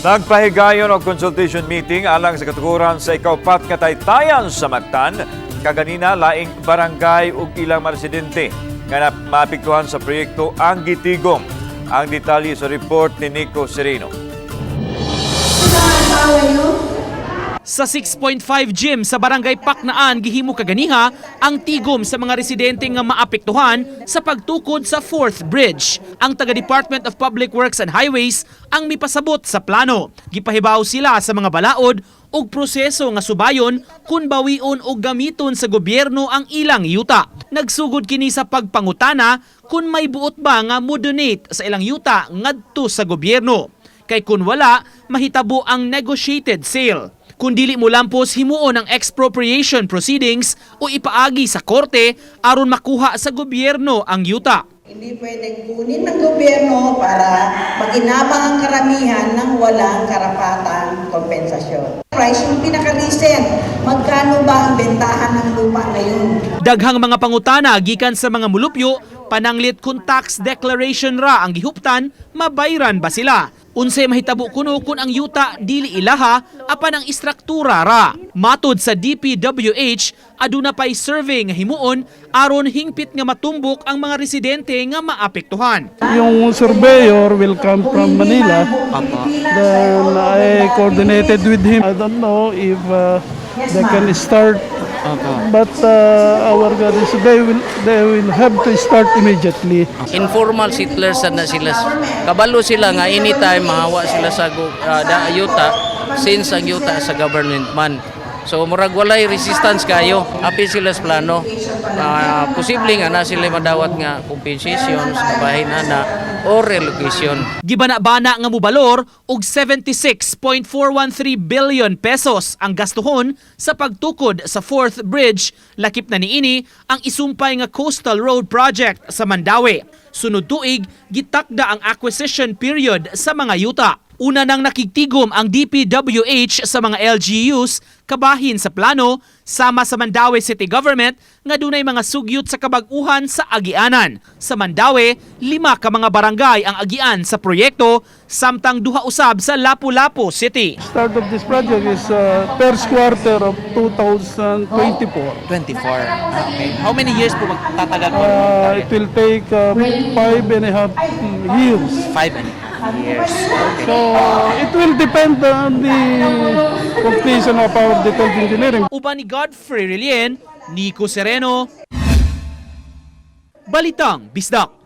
Nagpahigayon og consultation meeting alang sa katukoran sa ikaupat nga taytayan sa Mactan kaganina, laing barangay ug ilang mga residente nga maapektuhan sa proyekto ang gitigom. Ang detalye sa report ni Nico Sereno. Sa 6.5 gym sa Barangay Paknaan gihimo kaganiha ang tigom sa mga residente nga maapektuhan sa pagtukod sa 4th Bridge. Ang taga Department of Public Works and Highways ang mipasabot sa plano. Gipahibaw sila sa mga balaod ug proseso nga subayon kung bawion o gamiton sa gobyerno ang ilang yuta. Nagsugod kini sa pagpangutana kung may buot ba nga mo-donate sa ilang yuta ngadto sa gobyerno. Kay kung wala, mahitabo ang negotiated sale. Kung dili mo lampos, himuon ang expropriation proceedings o ipaagi sa korte aron makuha sa gobyerno ang yuta. Hindi pwedeng kunin ng gobyerno para makinabang ang karamihan ng walang karapatang kompensasyon. Price yung pinaka-recent, magkano ba ang bentahan ng lupa ngayon? Daghang mga pangutana gikan sa mga mulupyo, pananglit kung tax declaration ra ang gihuptan, mabayran ba sila? Unsay mahitabo kuno kung ang yuta dili ilaha apan ang istruktura ra? Matod sa DPWH, aduna pay survey nga himuon aron hingpit nga matumbok ang mga residente nga maapektuhan. Yung surveyor will come from Manila. Then I coordinated with him. I don't know if they can start, but our God is they will have to start immediately. Informal settlers na sila. Kabalo sila nga anytime mahawa sila sa yuta since ang yuta sa government man. So murag walay resistance kayo. Apil sila sa plano. Posible nga na sila madawat nga compensations, kabahin na or relocation. Gibana-bana nga mubalor og 76.413 billion pesos ang gastuhon sa pagtukod sa 4th Bridge, lakip na niini ang isumpay nga Coastal Road Project sa Mandaue. Sunod tuig gitakda ang acquisition period sa mga yuta. Una nang nakigtigom ang DPWH sa mga LGUs kabahin sa plano, sama sa Mandaue City Government nga dunay mga sugyot sa kabag-uhan sa agianan. Sa Mandaue, lima ka mga barangay ang agian sa proyekto, samtang duha usab sa Lapu-Lapu City. Start of this project is first quarter of 2024. 24. Okay. How many years po magtatagal po? It will take 5.5 years. 5.5 years. Okay. So it will depend on the completion of our detailed engineering. Uban ni Godfrey Relien, Nico Sereno, Balitang Bisdak.